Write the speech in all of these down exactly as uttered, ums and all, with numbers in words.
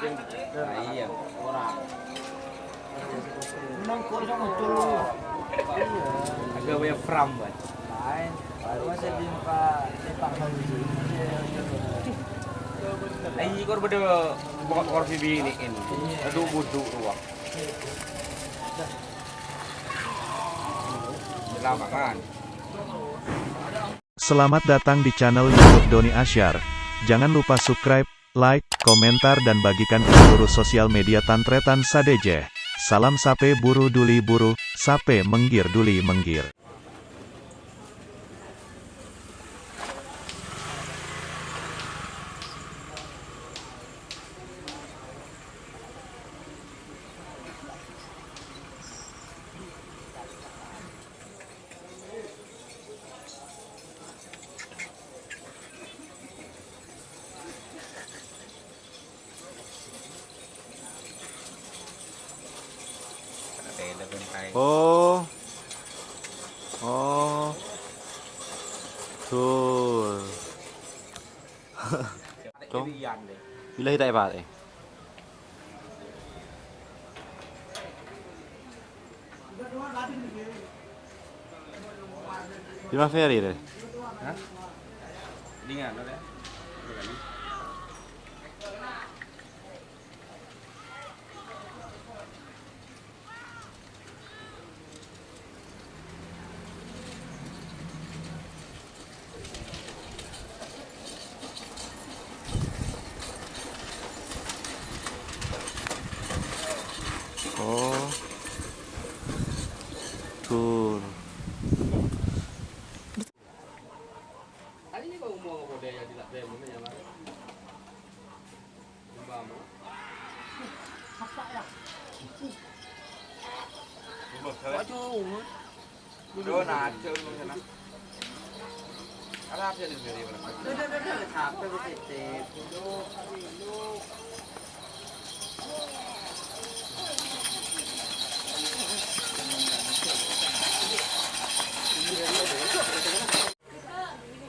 Nah, iyâ. Agak banyak pram, Bang. Ayo, kor bâdâ kor bibini'in. Aduh, budhu rowa. Selamat datang di channel YouTube Doni Asyar. Jangan lupa subscribe, like, komentar, dan bagikan ke seluruh sosial media tan-trètan sadhâjâ. Salam sapè buru duli buru, sapè mèngghir duli mèngghir. Oh. Oh. Betul. Dong. Billahi ta'ala. Di mana Ferry deh? Hah? Di mana, ya? Oh. Tur.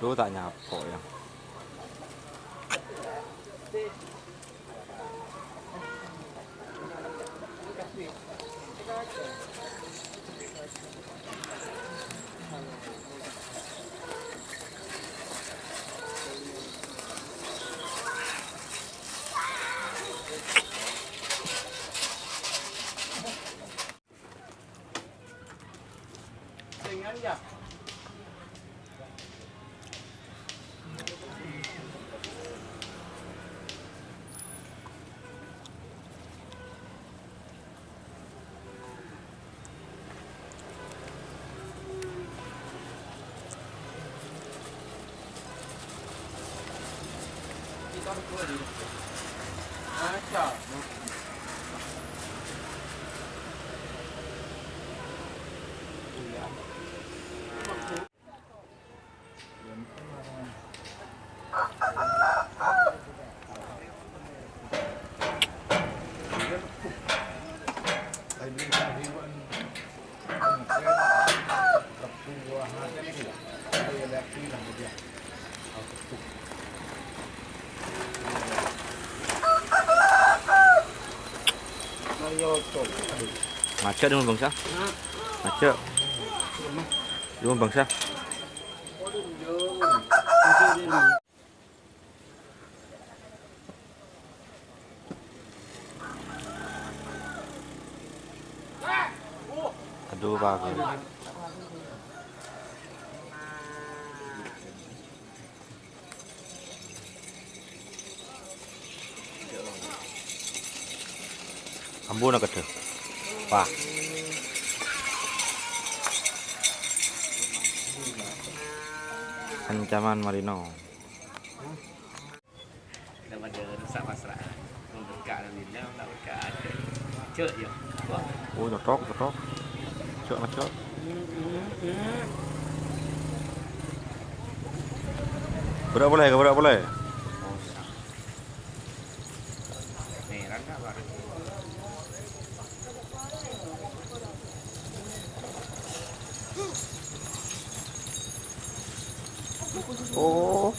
Duh, ta' nyapo, ya. Maca' dong, bangsa. Maca'. Dong, bangsa. Aduh, bagus. Ambuna kedde. Wah. Ancaman marino. Daripada rusak pasrah. Berkah, alhamdulillah, tak berkah. Cek, ya. Wah. Oh, cocok, cocok. Cek, cek. Berak boleh, berak boleh. Merah nggak, Pak? Oh.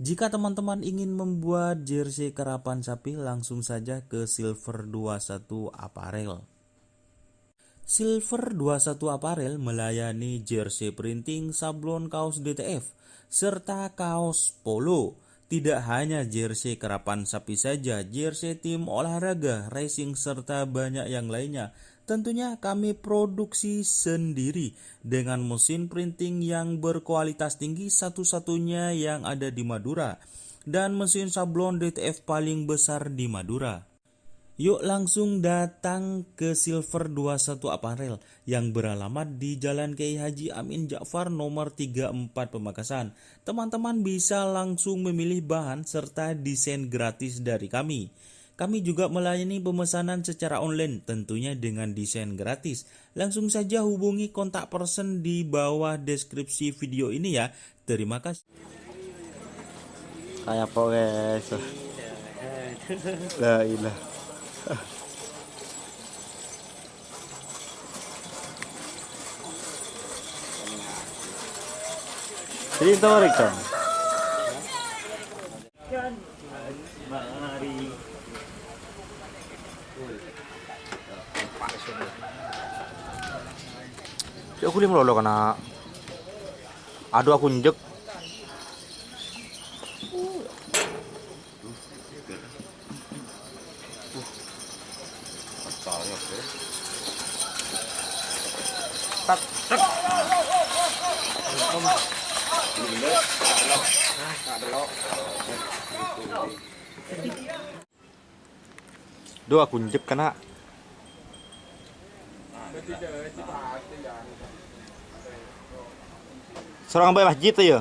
Jika teman-teman ingin membuat jersey karapan sapi, langsung saja ke Silver dua satu Apparel. Silver dua satu Apparel melayani jersey printing, sablon kaos D T F, serta kaos polo. Tidak hanya jersey karapan sapi saja, jersey tim olahraga, racing, serta banyak yang lainnya. Tentunya kami produksi sendiri dengan mesin printing yang berkualitas tinggi, satu-satunya yang ada di Madura, dan mesin sablon D T F paling besar di Madura. Yuk langsung datang ke Silver dua satu Apparel yang beralamat di Jalan Kiai Haji Amin Ja'far nomor tiga empat Pamekasan. Teman-teman bisa langsung memilih bahan serta desain gratis dari kami. Kami juga melayani pemesanan secara online, tentunya dengan desain gratis. Langsung saja hubungi kontak person di bawah deskripsi video ini ya. Terima kasih. Kayak apa, guys? La ilah. Jadi itu, Rik, dong. Cek aku lima lolo kena. Aduh, aku injek. Duh, aku injek kena. Sarong bâ' masjid tuh ya.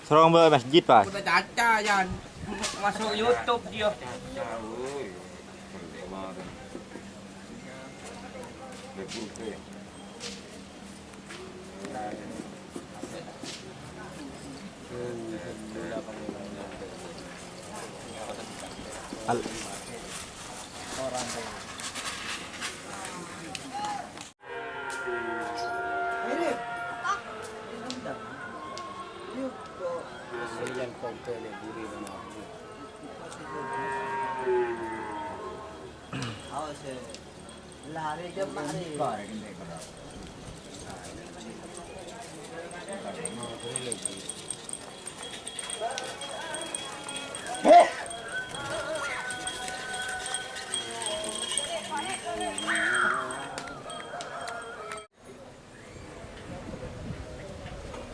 Sarong bâ' masjid pas. Udah caca, Yan. Masuk YouTube dia. Al-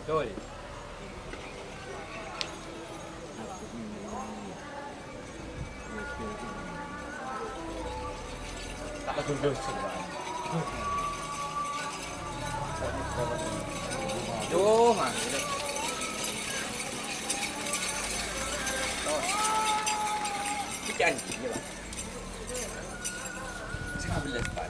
Betul. Tak terus. Duh, Mas. Tuh. Iki anjingnya, Pak. Sebelas, Pak.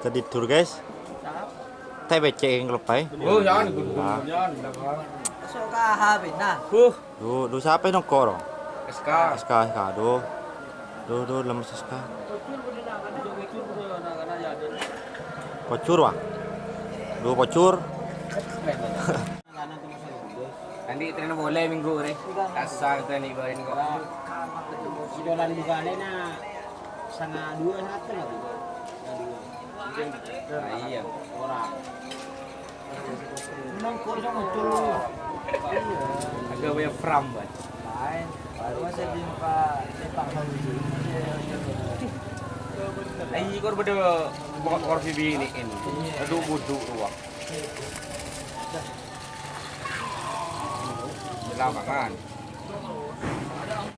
Jadi tidur, guys. Teh becek yang kelepai. Oh, ya, ya. Masuk ke H B, nah. Huh. Duh, duh, siapa yang nongkrong? S K. S K, S K, duh. Duh, duh, lemes S K. Pocur, wah. Duh, pocur. Nanti tren boleh minggu ni. Asal tren ibarin kok. Idolan bukannya na setengah dua satu lah. Nah, iya. Orang. Nang kok iso muncul? Iya. Agak banyak pram, Bang. Lain. Baru saya jumpa Pak Fauzi. Ayo, kor beda kor bibi ini, ini. Aduh, bodoh ruang. Selamat, kan?